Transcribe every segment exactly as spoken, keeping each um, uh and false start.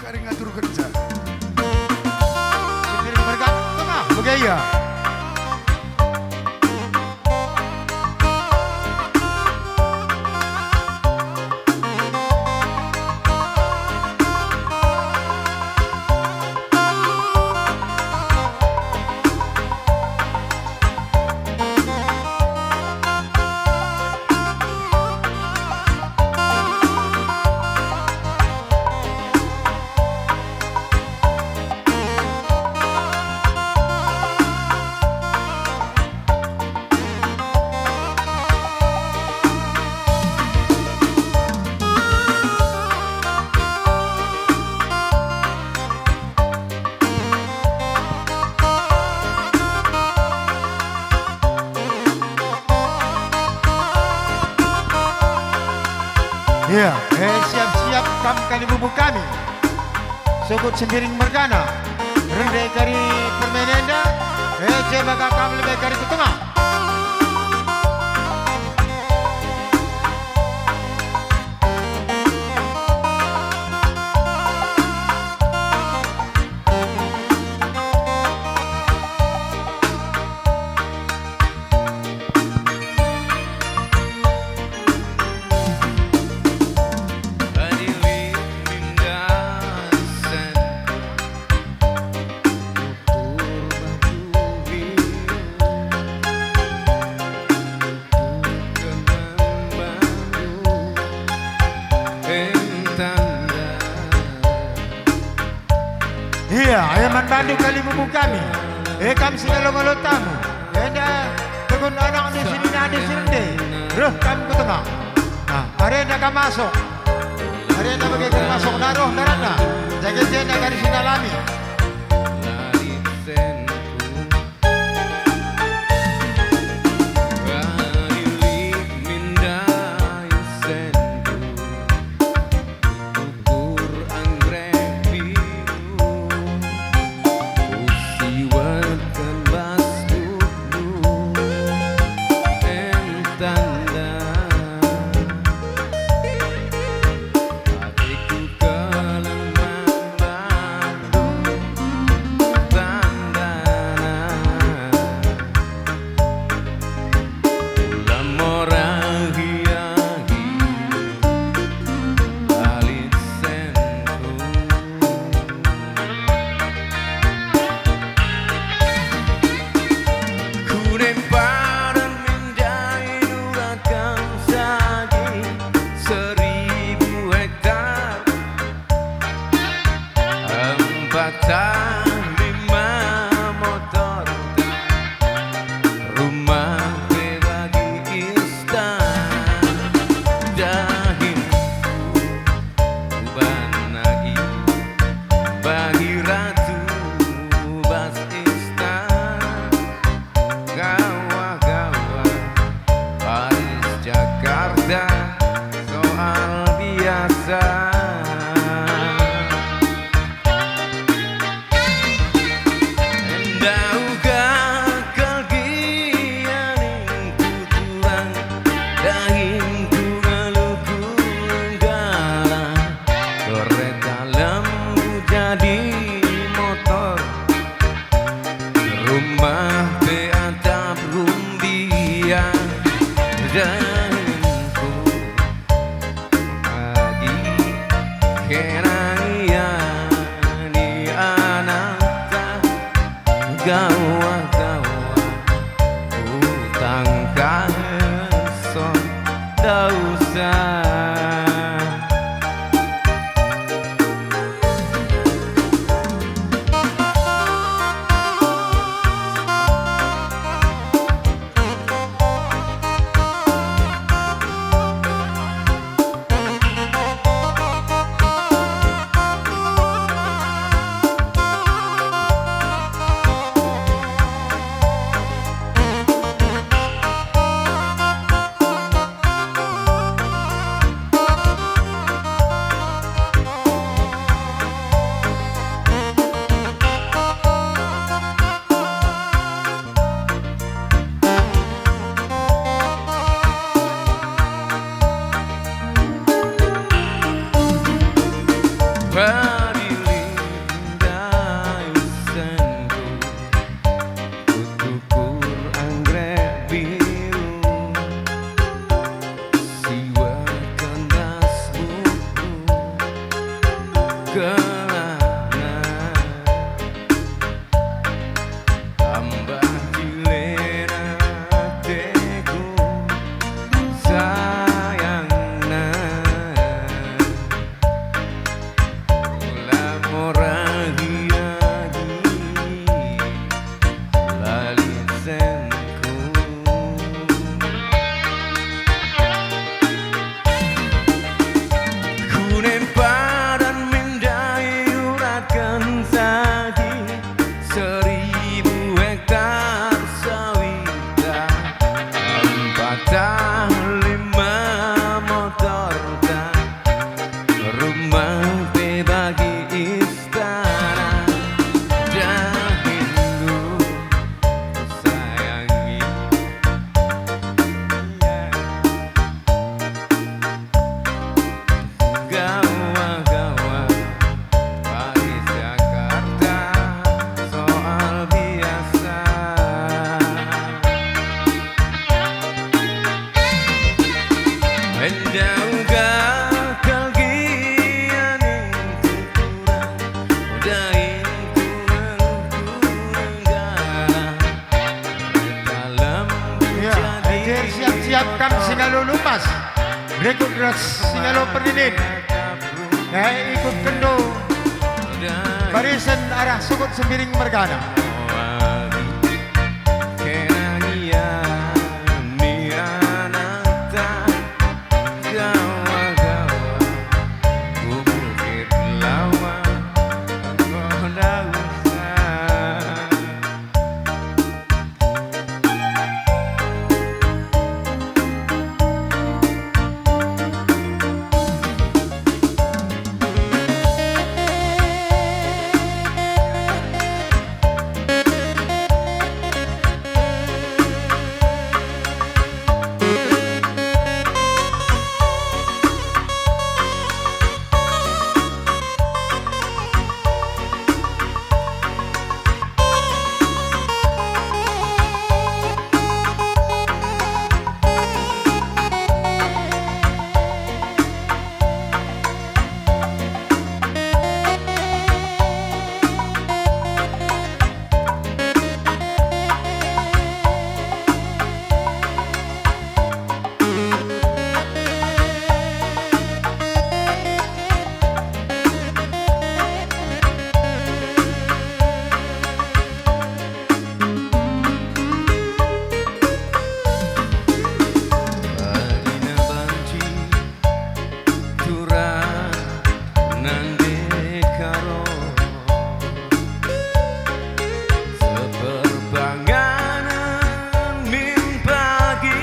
Ari ngaturkenca. Sendiri merga tengah, bage ia. Ya, eh, siap-siap kam kalimbubu kami. Sukut Sembiring mergana. Rende kari permen enda, eh, je maka kam lebe kari ku tengah. Ia, e man bandu kalimbubu kami. E kam si ngalo-ngalo tamu. Enda tegun anakndu si ninandu si rende. Reh kam ku tengah. Nah, arenda kam masuk. Arenda bage kam masuk, nah, roh ndaratna. Jage jenda kari si nalami. Atiku keleng man bandu tandana. Ula mora hiahi lit sendu. Kune padan min ndai duratken sagi seribu hektar, empat tah lima motor, rumah pe bagi istana. Dahin Uban nagi bagi ratu bas istana. Gawah-gawah Paris Jakarta soal biasa. Kelana tambah cilena ateku sayangna. Lam ora gia-gia lalin senku. Kunem padan min ndai uratken saji seribu hektar sawita, empat tah lima motorta, rumah pe bagi istana. Dahindu sayangi. Gawa-gawa Paris Jakarta soal biasa. Enda uga kal gia ningku kurang, daingku ngeluhku nenggara. Ya, ejer siap-siap kam singalo Lumpas. Berikut ras singalo Perinin. Ya, ikutkenndu barisen arah Sukut Sembiring mergana. Gawa-gawa ku Bukit Lawang enggo ndauhsa. Bagina banci turang nande karo. Seperpanganen min pagi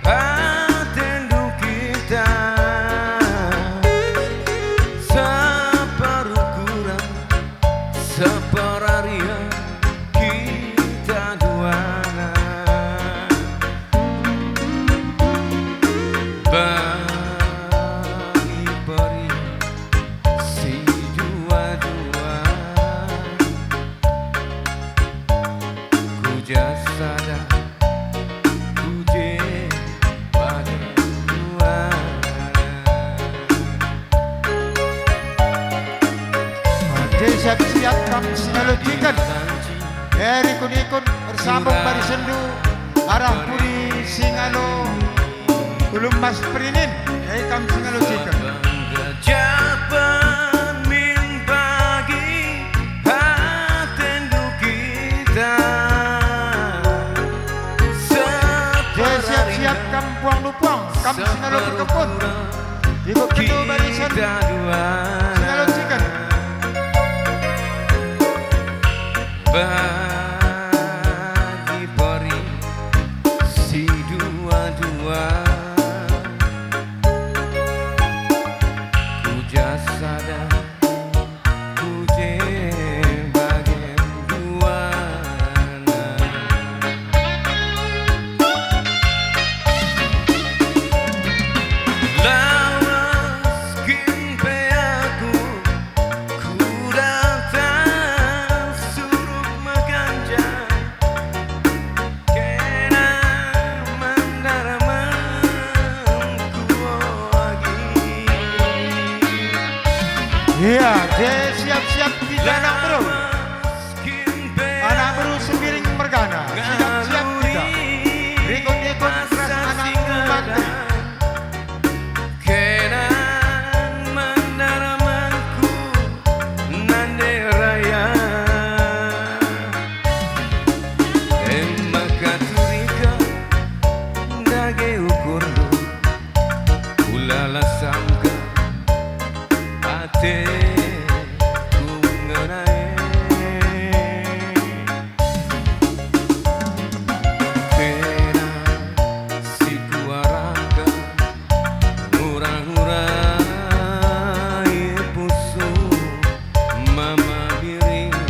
atendu kita, separukuran, seperarian kita duana. Bagi peri si dua-dua, ku ja sada, ku je bage dua. Ate siap-siap kam singalo Ciken. Eri kunikun ersambung barisenndu arah pudi singalo Lumpas Perinin, e kam singalo Ciken. Japan min pagi atendu kita. Je siap-siap kam puang lupuang, kam singalo perkempun. Ikut ketua barisan singalo Ciken. Bagi peri si dua-dua, ku ja sada, ku je bage duana. Lawas kin pe Iya, je siap-siap kita anak beru. Anak beru Sembiring mergana, siap-siap kita. Rikut-ikut ras anak beru mantri. Kenan mandaramanku nande raya. Emma katurika ndage ukurndu, ulala sangka ateku ngena e. Kena si kuarahken ngura-ngurai pusu mama birindu.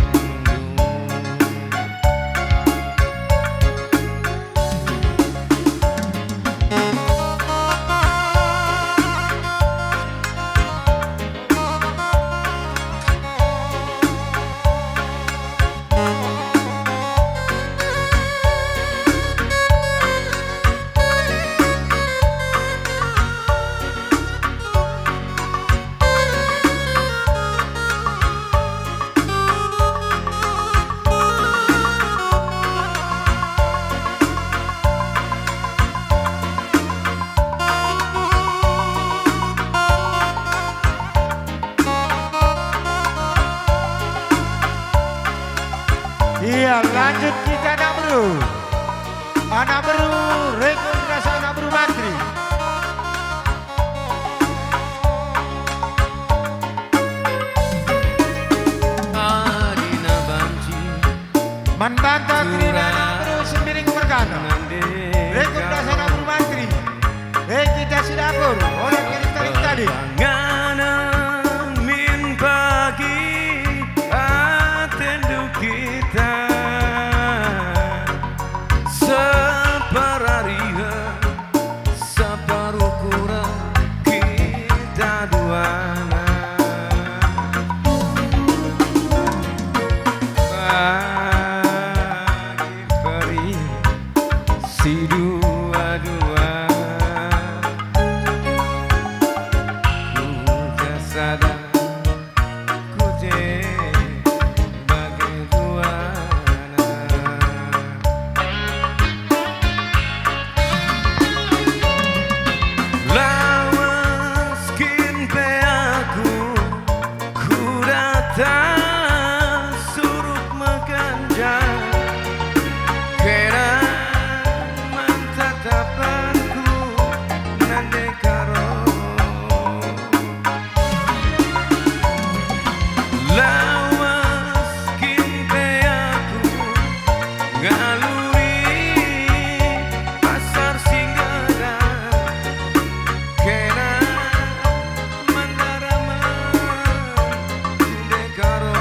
Iya, lanjut kita anak beru. Anak beru, rikut ras anak beru mantri. Adina banci. Man banta kerina anak beru Sembiring mergana. Rikut ras anak beru mantri. Eh, kita si dapur, ola kirim tadi-tadi. Perpanganen min pagi atendu kita. Separarihen Saparuh kurang kita duana. Bagi peri si dua-dua. Ku ja sada Ku je bage duana. Lawas kin pe aku, ku datang surut meganjang. Kena man tatapanku nande karo. Lawas kin pe aku ngaluri pasar si nggedan, kena mandaramen nande karo.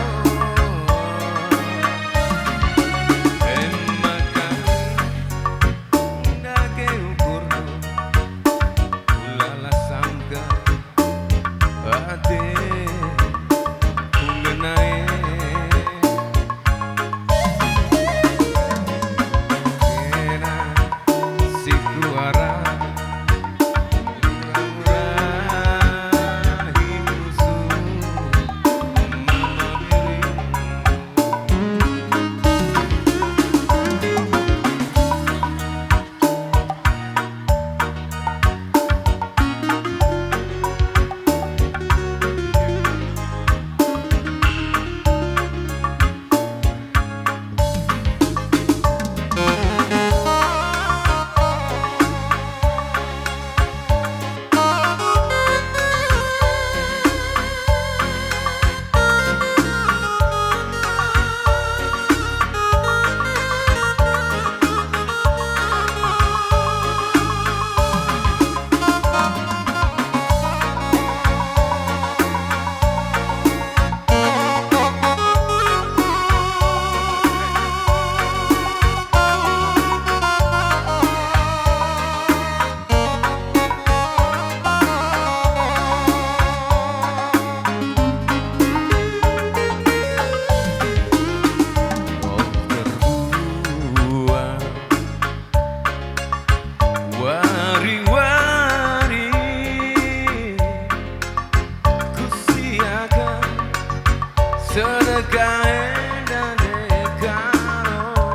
Sedekah enda ndekah ro,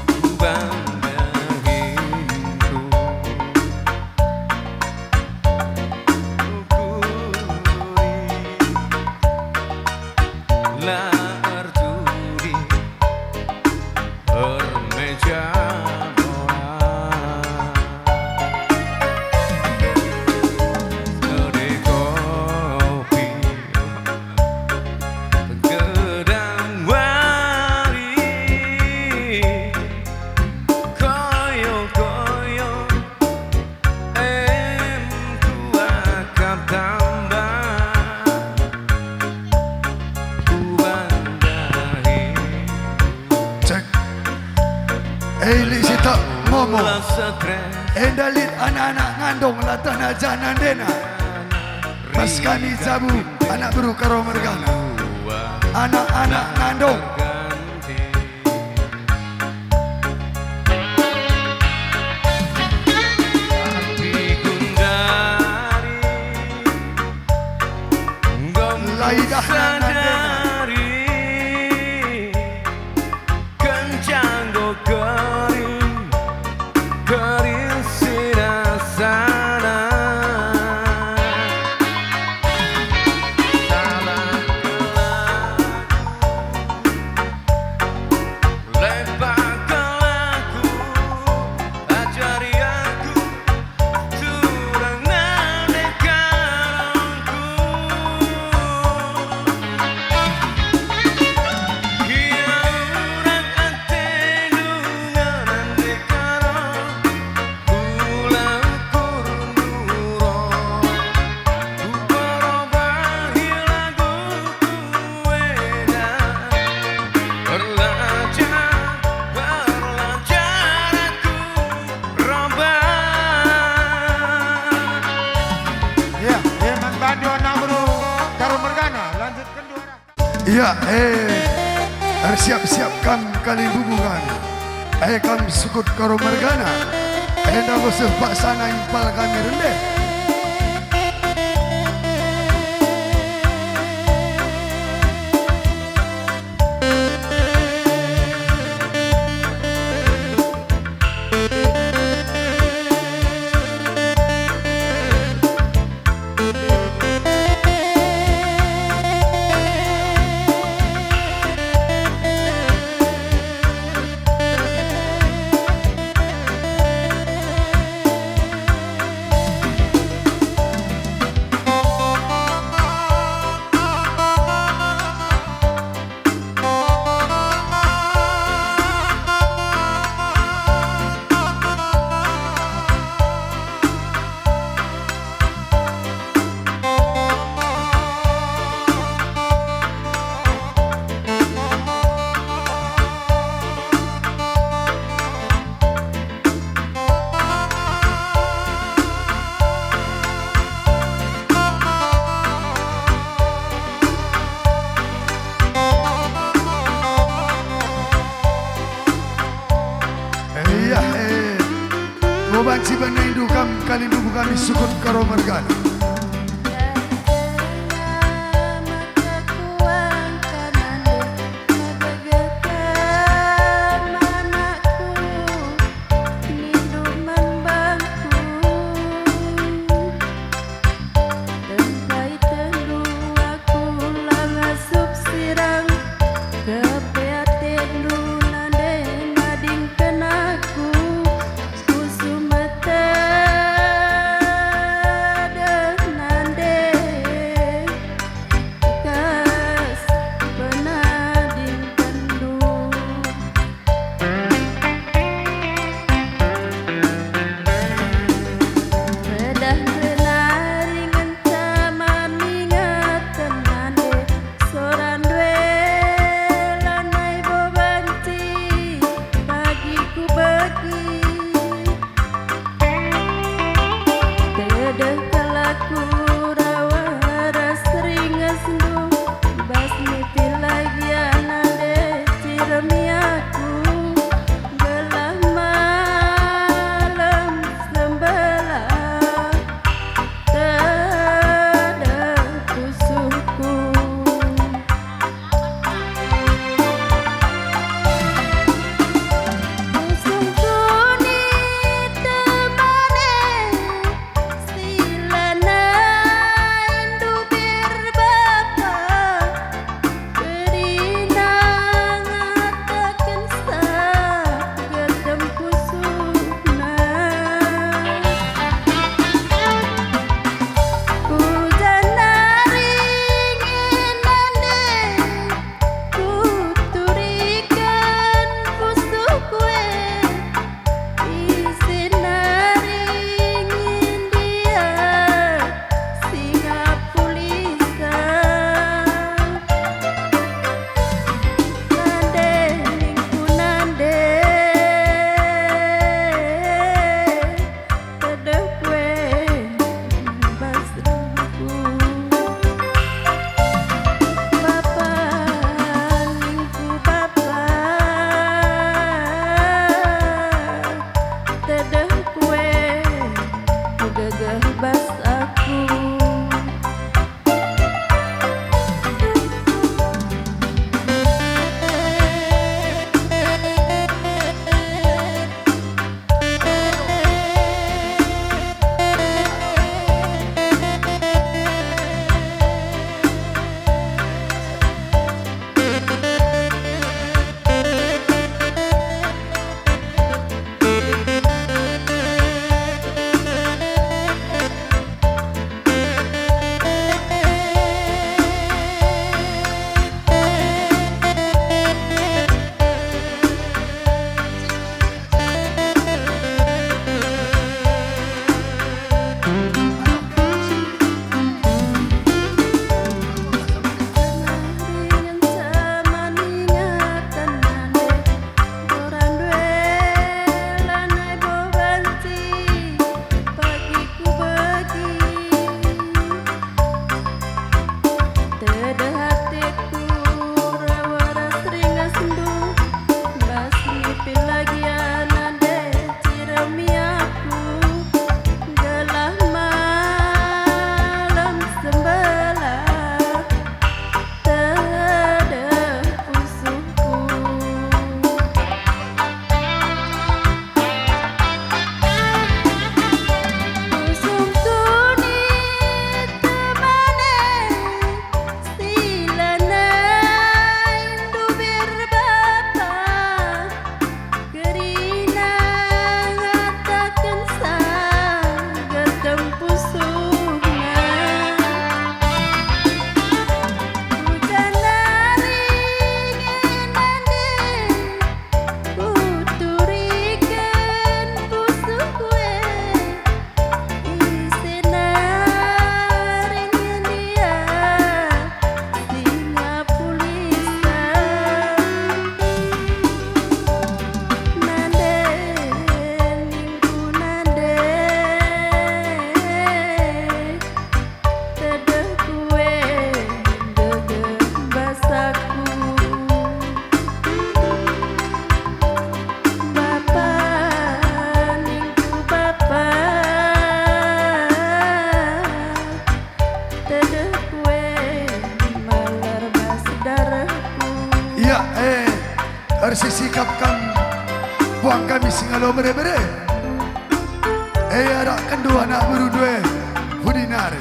kuban dahingku. Ukuri la erjudi ermeja bola. Sede kopi gedang wari, koyo-koyo em kuakap tambah, kuban dahi. Cek. Eh, lit sitok, Momo. Enda lit anak-anak ngandung, latahna janah ndena. Pas kami jabu, anak beru Karo mergana. Anak-anak ngandung. Laidah nandena. Kenca enggo kering, kering si rasana. Salah kelaku, lepak kelaku, ajari aku. Turang nande karongku. Ia urang atendu nande karong. Kula ukur nduro. Kuperobahi laguku enda. Erlajar, erlajar aku. Roban. Ya, ya, man bandu anak beru Karo mergana, lanjutken dua. Ya, eh, ersiap-siap kam kalimbubu kami. Eh, kam sukut Karo mergana. Enda enggo seh paksana impal kami rende. Iya, eh. Enggo banci banci indu kam kalimbubu kami sukut Karo mergana. Nindu man bangku, tempai tendu aku la ngasup sirang, kepe atendu nande madingken aku, ku Sumatera. Sisikap kam puang kami si ngalo bere-bere. E, arakkenndu anak berundu e, pudi nari.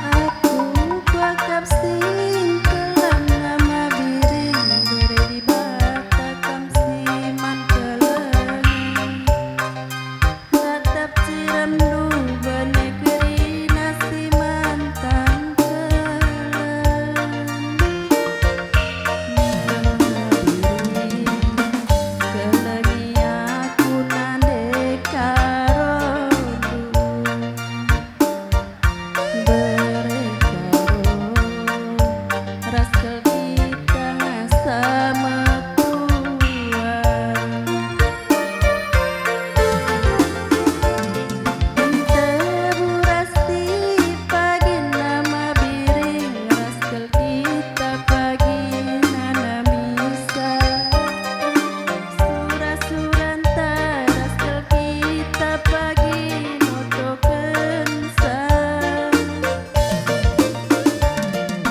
Aku kuakap singkelang Mama Biring, bere Dibata kam si man kelengen. Tatap ciramndu bene kerina si man tangkelen. Mama Biring, kelengi aku nande karondu. Bere karo ras kal kita ngasa mekuah. Tebu ras tipagin Mama Biring ras kal kita pagi nanamisa. Sura-suranta ras kal kita pagi notokensa.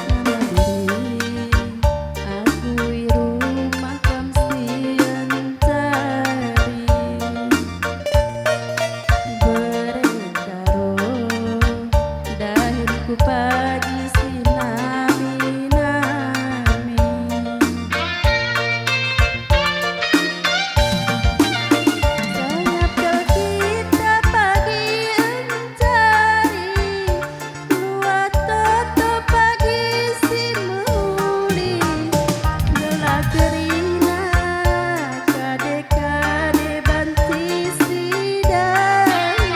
Mama Biring, aku i rumah kam sian cari. Bere karo dahin ku pagi si nami-nami. Sangap kal kita pagi encari, luat toto pagi si mehuli, gelah kerina kade-kade banci si dahi.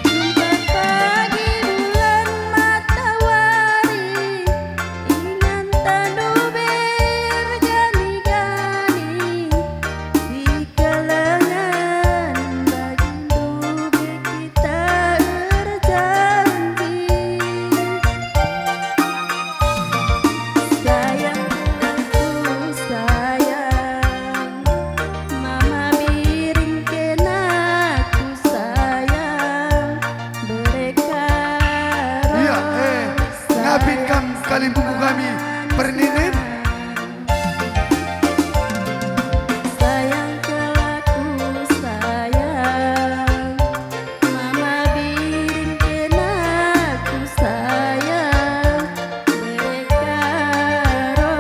Jumpa pagi bulan matawari, ingan tandu bergani-gani, di kelengen bagindu be kita erjanji. Sayang, aku sayang, Mama Biring kena ku sayang, bere karo. Iya, eh, ngapit kam kalimbubu kami, Perninin? Sayang kal aku sayang, Mama Biring kena ku sayang, bere karo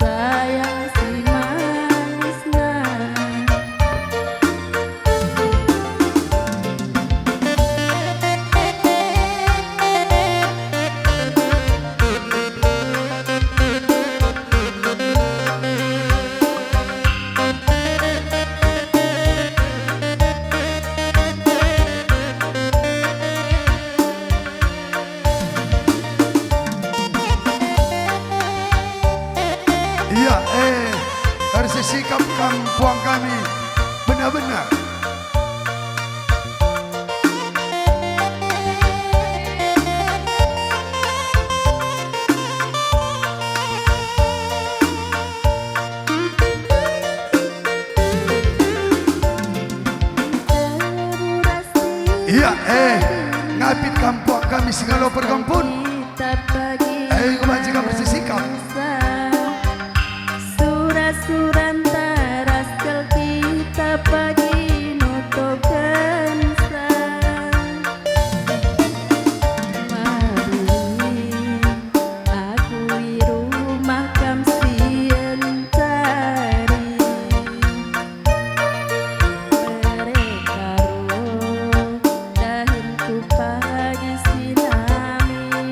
sayang si manisna. Iya, eh, ersisikap kam puang kami, benar-benar. Iya, eh, ngapit kam puang kami si ngalo pergempun. Eh, kubanci kam ersisikap. Sura-suranta ras kal kita pagi notokensa. Mari, aku i rumah kam sian cari. Bere karo dahin ku pagi si nami.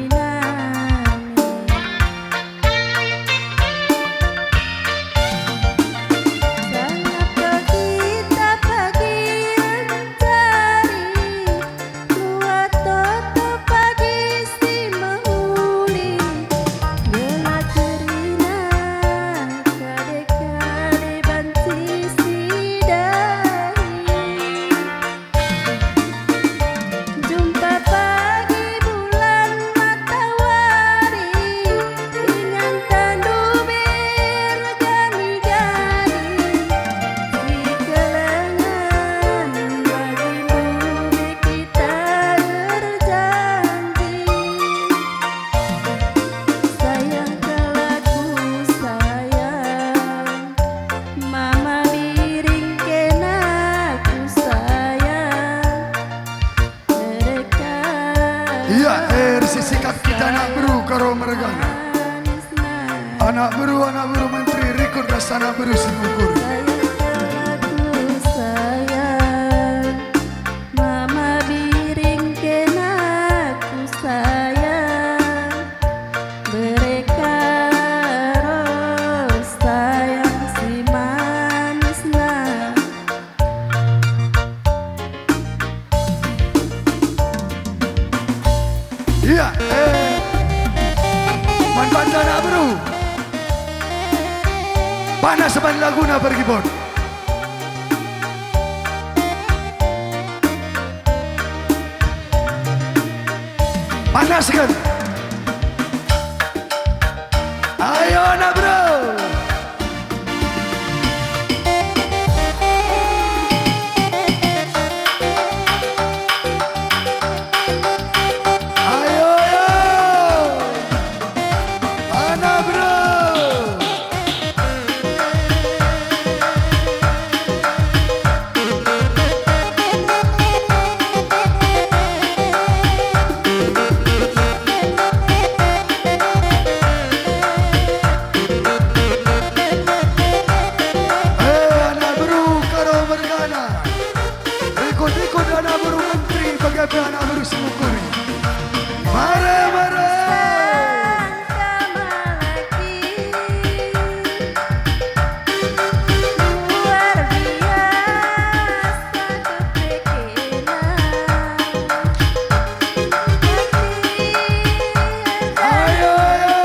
Anak beru Karo mergana. Anak beru, anak beru menteri, rikut ras anak beru Singukuri. Mama biring kena ku sayang, bere Karo sayang si manisna. Iya, eh. Man banta anak beru. Panas ban laguna pergi bon. Panasken. Ayo, anak beru. Ayo, ayo. Anak beru. Eh, anak beru Karo mergana. Rikut-rikut anak beru menteri, bage pe anak beru Singukuri. Mare, mare. Luar biasa kepekena. Ayo, ayo.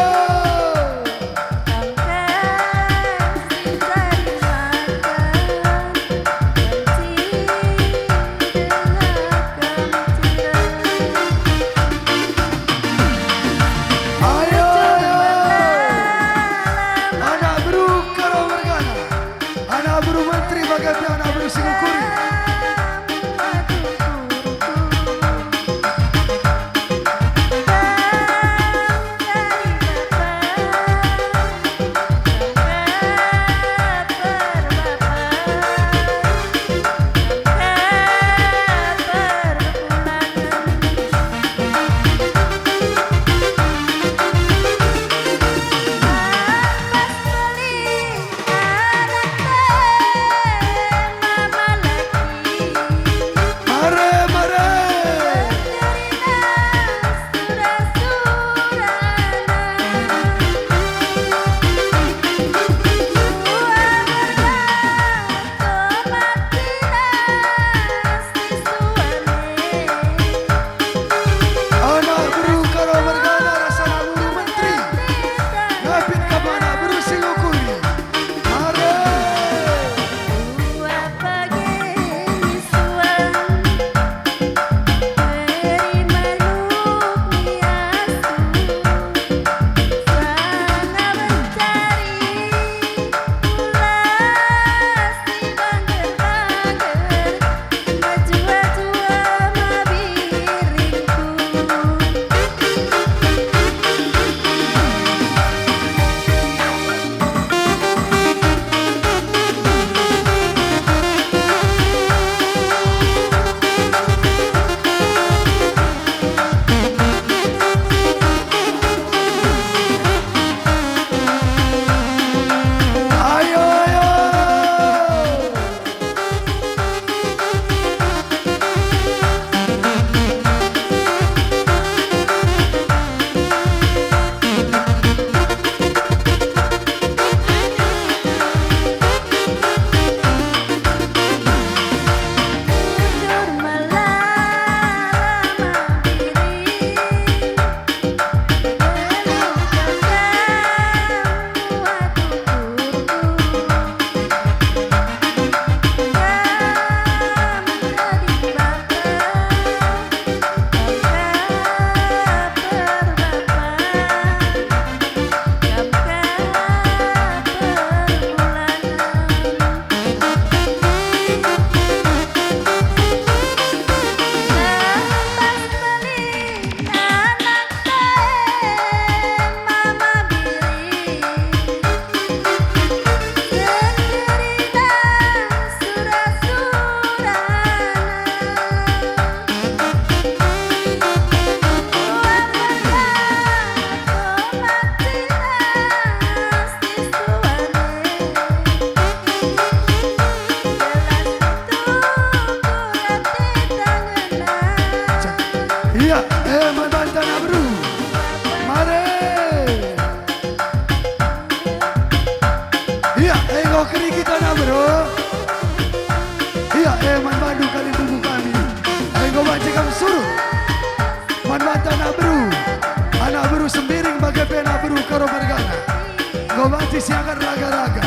Mergana, enggo banci siakan raga-raga.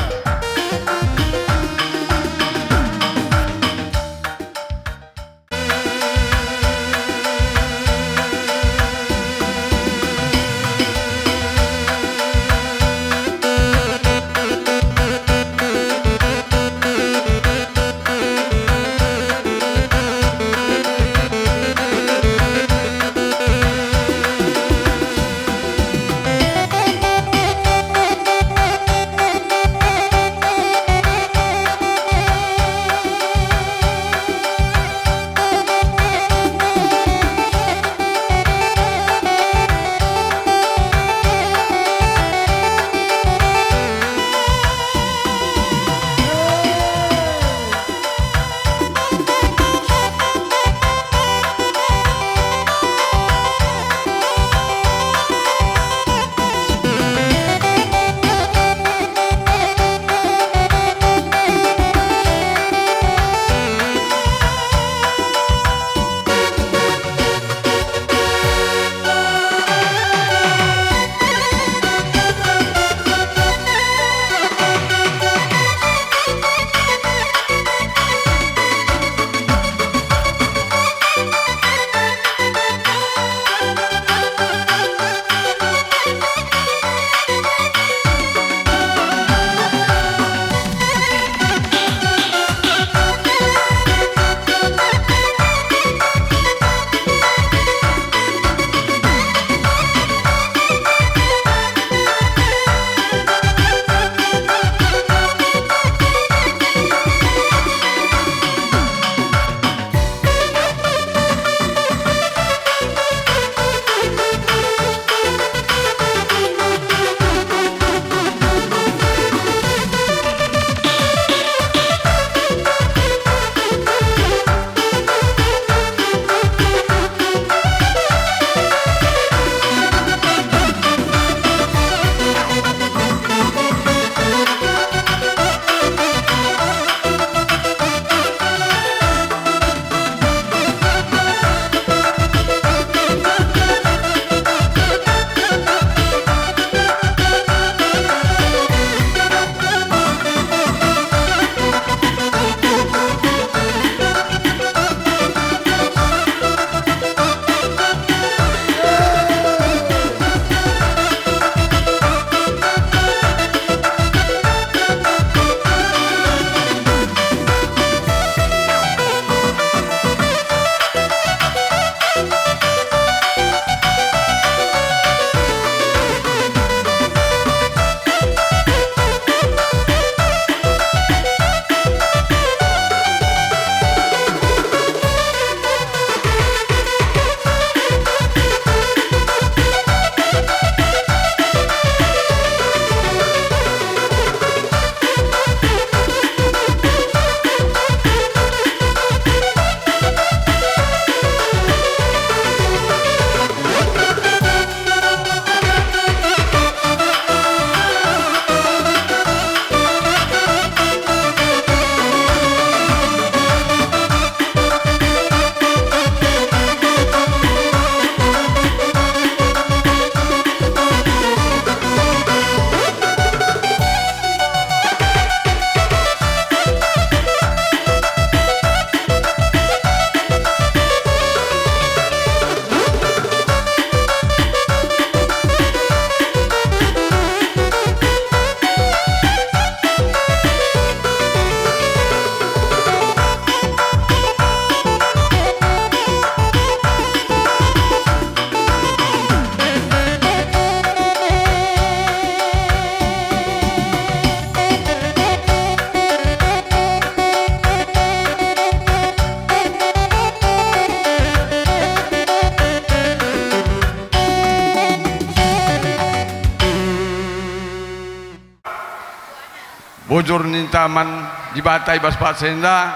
Bujur ninta man Dibata i bas paksa enda,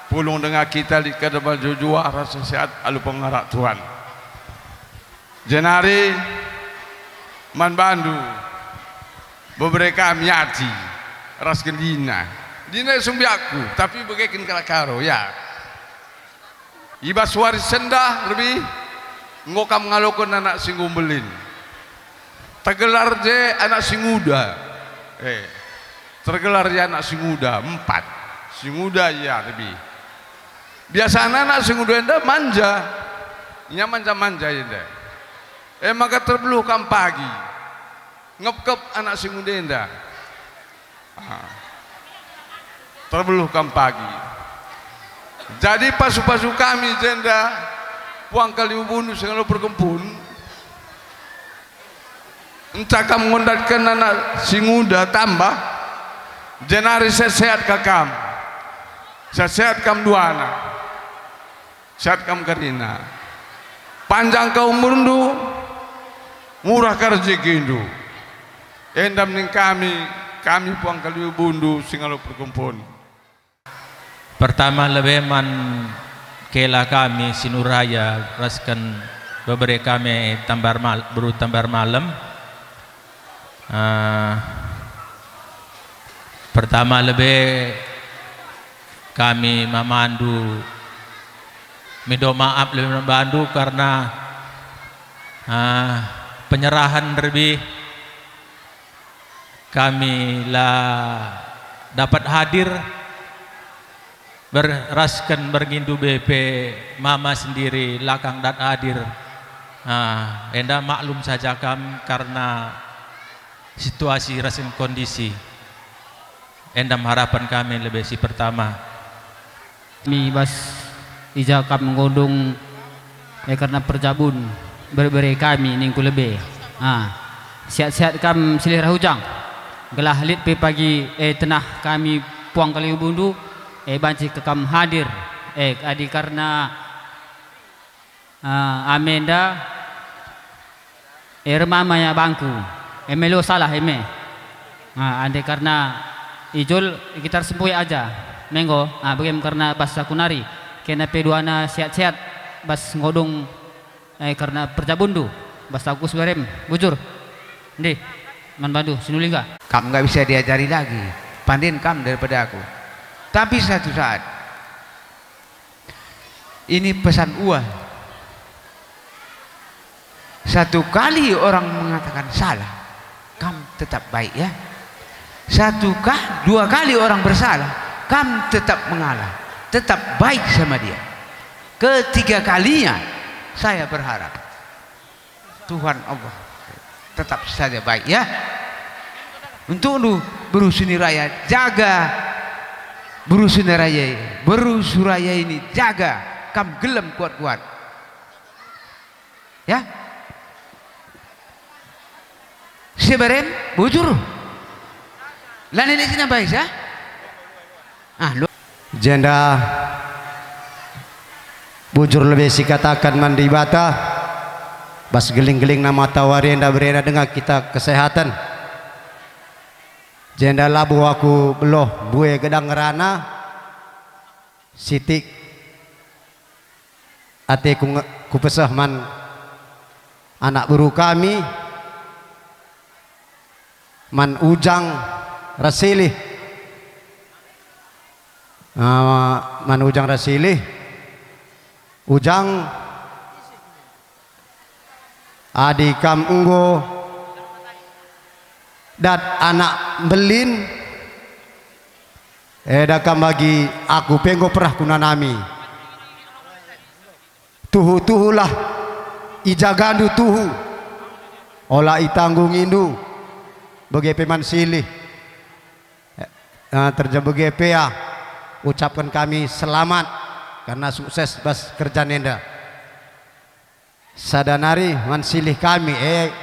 pulung denga kita lit ka deban jua-jua rasa sehat alu pengarak Tuhan. Jenari man bandu bebere kami Aci ras Kendina. Dina sumbiakku, tapi begeken kalak Karo, ya. I bas wari sendah lebih enggo kam ngaloken anak si enggo mbelin. Tergelar je anak si nguda. Eh, tergelar je anak si nguda, empat. Si nguda ia lebih. Biasana anak si nguda enda manja. Ia manja-manja enda. Eh, maka terbeluh kam pagi. Ngepkep anak si nguda enda. Ah. Terbeluh kam pagi. Jadi pasu-pasu kami jenda puang kaliubundu singalo perkempun. Enca kam ngondatken anak si nguda tambah, jenari sehat-sehat ka kam. Sehat-sehat kam duana. Sehat kam kerina. Panjang ka umurndu, murah ka rejekindu. Enda min kami, kami puang kaliubundu singalo perkempun. Pertama lebe man kela kami Sinuraya rasken bebere kami Tambar Mal-, beru Tambar Malem. Ah, pertama lebe kami mamandu mindo maaf lebe man bandu karena, ah, penyerahan lebih kami la dapat hadir. Ber-, rasken berngindu be pe mama sendiri lakang dat hadir. Ah, enda maklum saja kam karena situasi rasken kondisi. Enda harapan kami lebe si pertama. Mi bas ija kam nggodung, eh, kerna perjabun bere-bere kami ningku lebe. Ah, sehat-sehat kam silih rah ujang. Gelah lit pe pagi, eh, tenah kami puang kaliubundu, eh, banci ke kam hadir, eh, adi karna, ah, amenda, eh, ermama ya bangku, eh, melo salah eme. Ah, ande karna ijul kita ersempui aja, menggo, ah, begem karna bas aku nari, kena pe duana sehat-sehat, bas nggodung, eh, karna perjabunndu, bas aku seberem, bujur. Ndih, man bandu, sinulingga. Kam nggak bisa diajari lagi, pandin kam daripada aku. Tapi satu saat, ini pesan uah. Satu kali orang mengatakan salah, kam tetap baik ya. Satu kah, dua kali orang bersalah, kam tetap mengalah, tetap baik sama dia. Ketiga kalinya, saya berharap Tuhan Allah tetap saja baik ya. Untukndu beru Sinuraya, jaga beru Sinuraya, beru Suraya ini jaga, kam gelem kuat-kuat. Ya. Seberem bujur. Lani lit sina baisa. Ah, lu- Jenda bujur lebe sikataken man Dibata, bas geling-gelingna matawari enda berena denga kita kesehatan. Jenda labo aku beloh mbue gedang ngerana, sitik ateku nge-, kupeseh man anak beru kami, man Ujang ras Silih. Ah, man Ujang ras Silih. Ujang, adi kam enggo dat anak mbelin, eda kam bagi aku pe enggo perah kunanami. Tuhu-tuhulah, ijagandu tuhu, ola itanggungindu, bage pe man Silih. Eh, terjebege pe ya, ucapken kami selamat karena sukses bas kerjan enda. Sada nari man Silih kami, eh,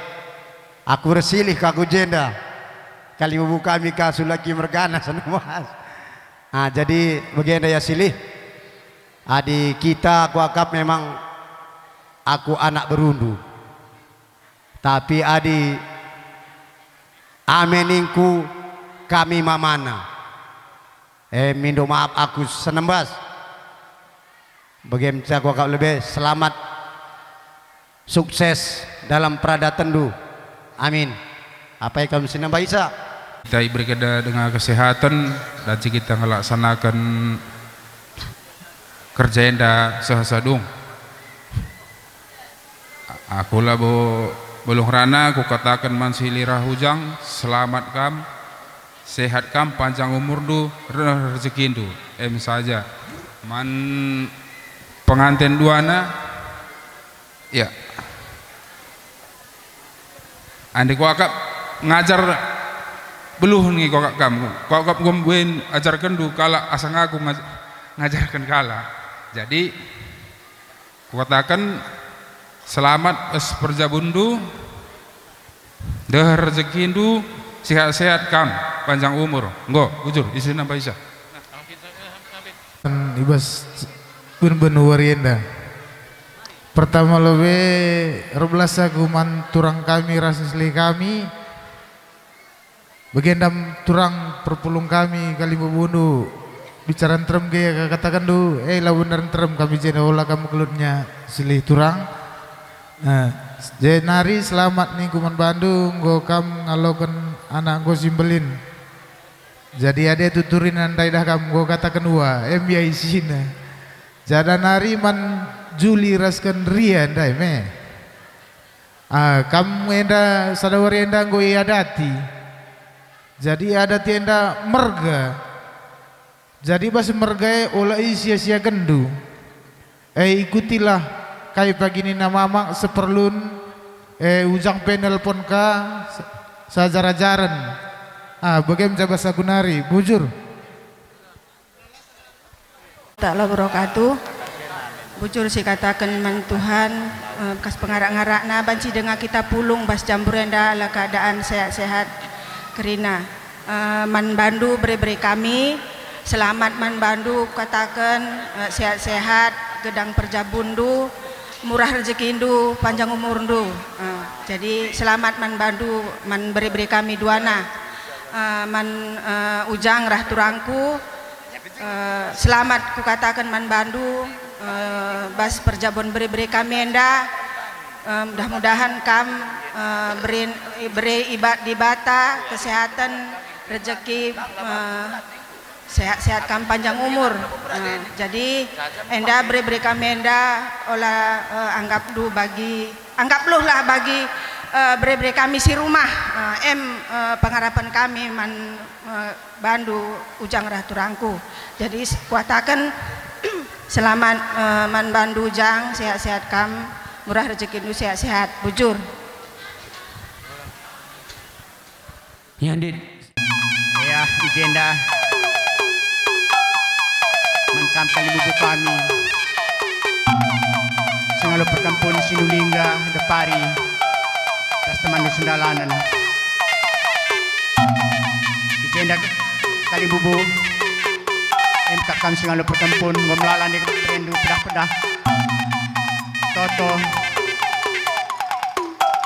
aku ersilih ka ku jenda. Kalibubu kami ka sulaki mergana senuas. Ah, jadi bagenda ya Silih. Adi kita kuakap memang aku anak berundu. Tapi adi ame ningku kami mamana. Eh, mindo maaf aku senembas. Bage me aku akap lebe, selamat, sukses dalam peradatenndu. Amin. Apai kam si nambahisa? Kita ibereken denga kesehatan, dan si kita ngelaksanaken kerja enda seh-seh dung. A-, aku labo Beluh rana kukataken man si lirah ujang, selamat kam, sehat kam, panjang umurndu, reh rejekindu. Em saja. Man penganten duana, ya. Andi kuakap ngajar beluh nge kuakap kam. Kuakap gum buen ajarkenndu kalak asa ngaku ngaj-, ngajarken kalak. Jadi, kukataken, selamat es perjabundu, deher rejekindu, sehat-sehat kam, panjang umur. Enggo, bujur, isi nambah isa. I bas ben-ben wari enda. Pertama lebe, erbelas aku man turang kami ras selih kami. Bage ndam turang perpulung kami kalimbubundu, bicara nterem ge katakenndu, eh, la benar nterem kami jenda, ola kam kelutnya silih turang. Eh, jenari selamat ningku man bandu, enggo kam ngaloken anak enggo si mbelin. Jadi ade tuturina ndai dah kam enggo kataken ua, em ia isina. Jada nari man Juli rasken Ria ndai me. Ah, kam enda sada wari enda enggo iadati. Jadi adat enda merga. Jadi bas merga e ola isia-siakenndu. E, ikutilah kai pagi nina mamak seperlun, e, ujang pe nelpon ka sa-, sajar-ajaren. Ah, bagem jabas aku nari, bujur. Tak la beroh katu. Bujur sikataken man Tuhan, eh, bekas pengarak-ngarakna banci denga kita pulung bas jambur enda ala keadaan sehat-sehat kerina. Eh, man bandu bere-bere kami, selamat man bandu kataken, eh, sehat-sehat, gedang perjabundu, murah rejekindu, panjang umurndu. Eh, jadi selamat man bandu, man bere-bere kami duana. Eh, man, eh, Ujang rah turangku, Eh, selamat kukataken man bandu, eh, bas perjabun bere-bere kami enda. Eh, mudah-mudahan kam, eh, bere, bere iba-, Dibata kesehatan, rejeki, eh, sehat-sehat kam, panjang umur. Eh, jadi enda bere-bere kami enda ola, eh, anggapndu bagi, anggap beluhlah bagi, eh, bere-bere kami si rumah. Eh, em, eh, pengarapen kami man, eh, bandu Ujang rah turangku. Jadi, s-, kuataken, selamat, eh, man bandu Ujang, sehat-sehat kam, murah rejekindu, sehat-sehat, bujur. Ya, Dit. Ya, i jenda. Man kam kalimbubu kami. Singalo perkempun Sinulingga, Depari, ras temandu Sendalanen. I jenda kalimbubu, em ka kam singalo perkempun, enggo melala ndai berendu pedah-pedah. Toto,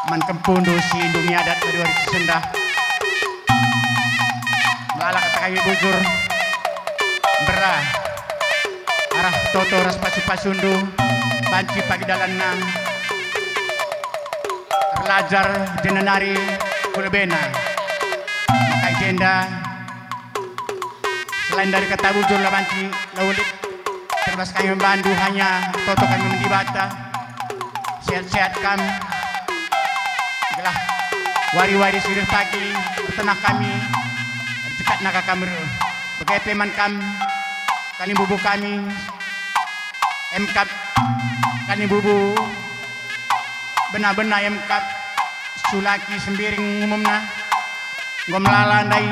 man kempundu si ndungi adat badu ari si sendah. Melala kata kami bujur, mbera arah toto ras pasu-pasundu, banci pagi dalanna erlajar jenari ku lebena. Maka i jenda, selain dari kata bujur la banci la lit, terbas kami membandu hanya toto kami mendibata. Sehat-sehat kam. Gelah wari-wari sudah pagi, ertenah kami, ercekatna ka kam reh. Bage pe man kam, kalimbubu kami, emkap kalimbubu, bena-bena emkap, sulaki sembiring umumna, enggo melala ndai,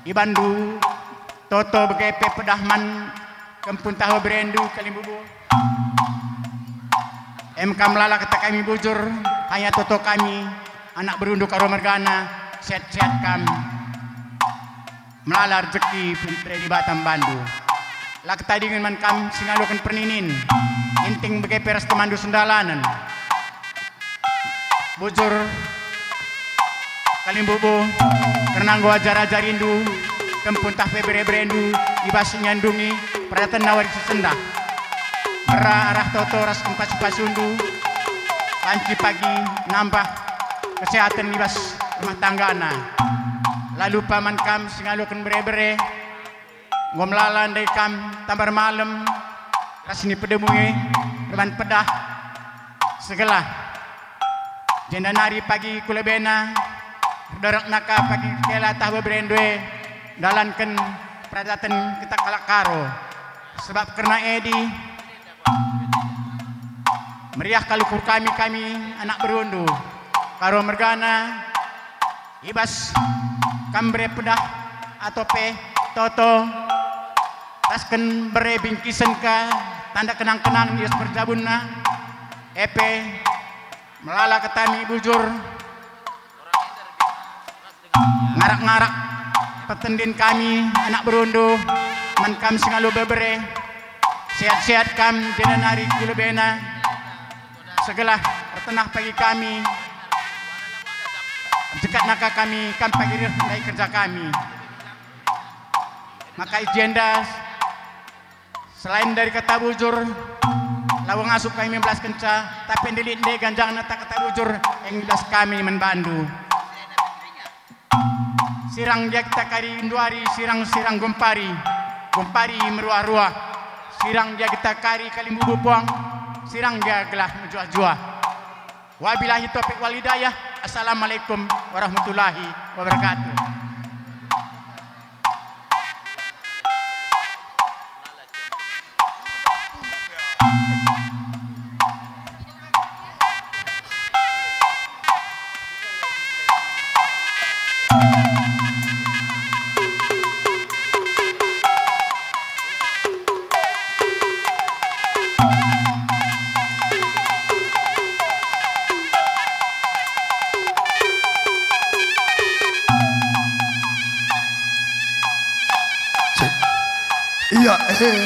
ibandu, toto bage pe pedah man kempun tahu berendu kalimbubu. Em kam melala kata kami bujur, hanya toto kami, anak berundu karo mergana, sehat-sehat kam. Melala rejeki peri Dibata man bandu. La ketadingen man kam singaloken perninin, inting bage pe ras temandu Sendalanen. Bujur, kalimbubu, kerna enggo ajar-ajarindu, kempun tah pe bere-berendu, i bas nyandungi peradatenna wari si sendah. Mera arah toto ras kempasu-pasundu, banci pagi nambah kesehatan i bas rumah tanggana. La lupa man kam singaloken bere-bere, enggo melala ndai kam tambar malem, ras ni pedemu e, reban pedah, segelah. Jenda nari pagi ku lebena, erderekna ka pagi kela tah beberendu e ndalanken peradaten kita kalak Karo. Sebab kerna edi, meriah kal ukur kami, kami anak berundu Karo mergana, i bas kam bere pedah atau pe toto, tasken bere bingkisen ka tanda kenang-kenang i bas perjabunna, e pe melala ketami bujur, ngarak-ngarak petendin kami anak berundu man kam si ngalo bebere. Sehat-sehat kam jenda nari ku lebena, segelah ertenah pagi kami, jekatna ka kami kam pagi reh ndai kerja kami. Maka i jenda, selain dari kata bujur, labo ngasup kami membelaskenca, tapi ndelik ndai ganjangna ta kata bujur yang jelas kami man bandu. Sirang gia kita kari nduari, sirang-sirang gumpari, gumpari meruah-ruah. Sirang gia kita kari kalimbubu puang, sirang gia gelah mejuah-juah. Wabillahi taufiq wal hidayah. Assalamualaikum warahmatullahi wabarakatuh. Ia, eh.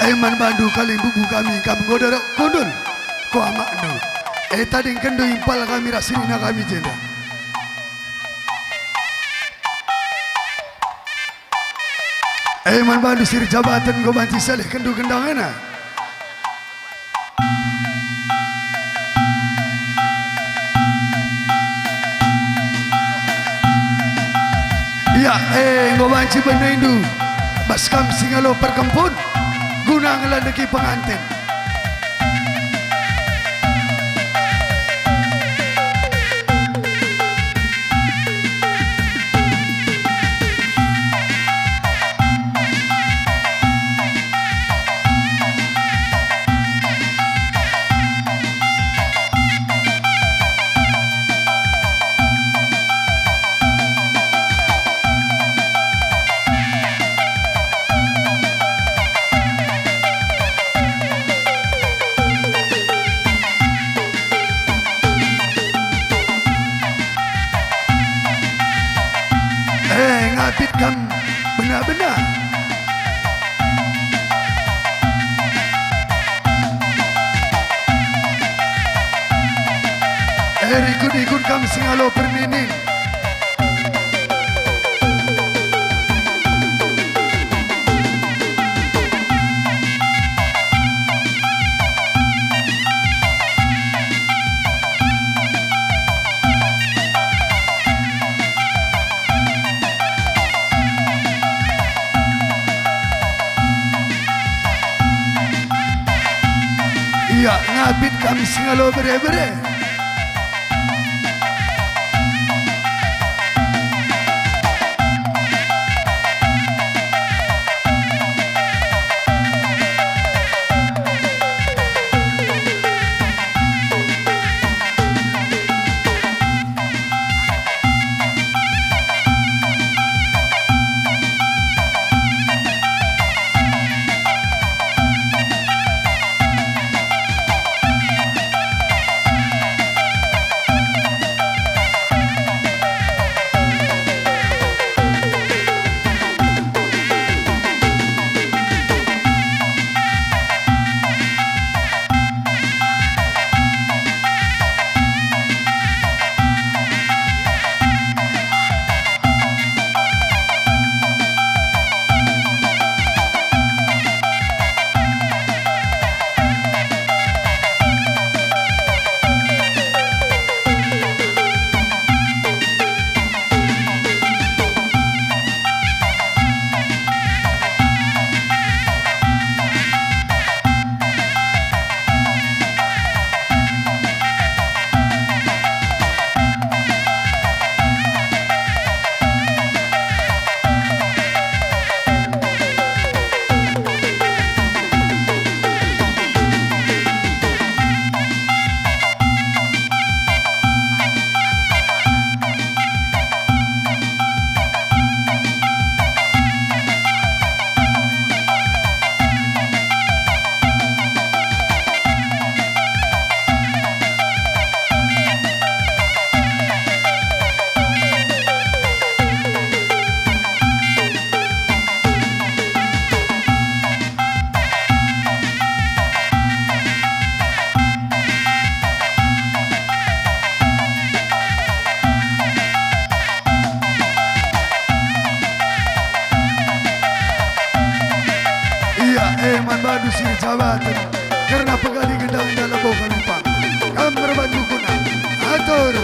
Eh, man bandu kalimbubu kami, kam enggo derek kundul, kuamakndu. Eh, tadingkenndu impal kami ras sirihna kami jenda. Eh, man bandu si erjabaten enggo banci salihkenndu gendang ena. Ia, eh, enggo banci benehndu bas kam si ngalo perkempun guna ngelandeki penganten. Eh, ngapit kam benar-benar. Eh, rikut-ikut kam si ngalo perninin. Ia, ngapit kami si ngalo bere-bere. Sir Jawa Tengah, kerna pegadi gendang dalam bokan upang. Kam erban bukuna, atur.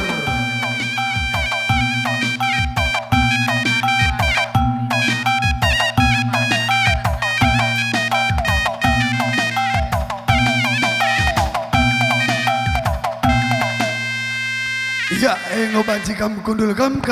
Ya, enggo banci kam kundul kam.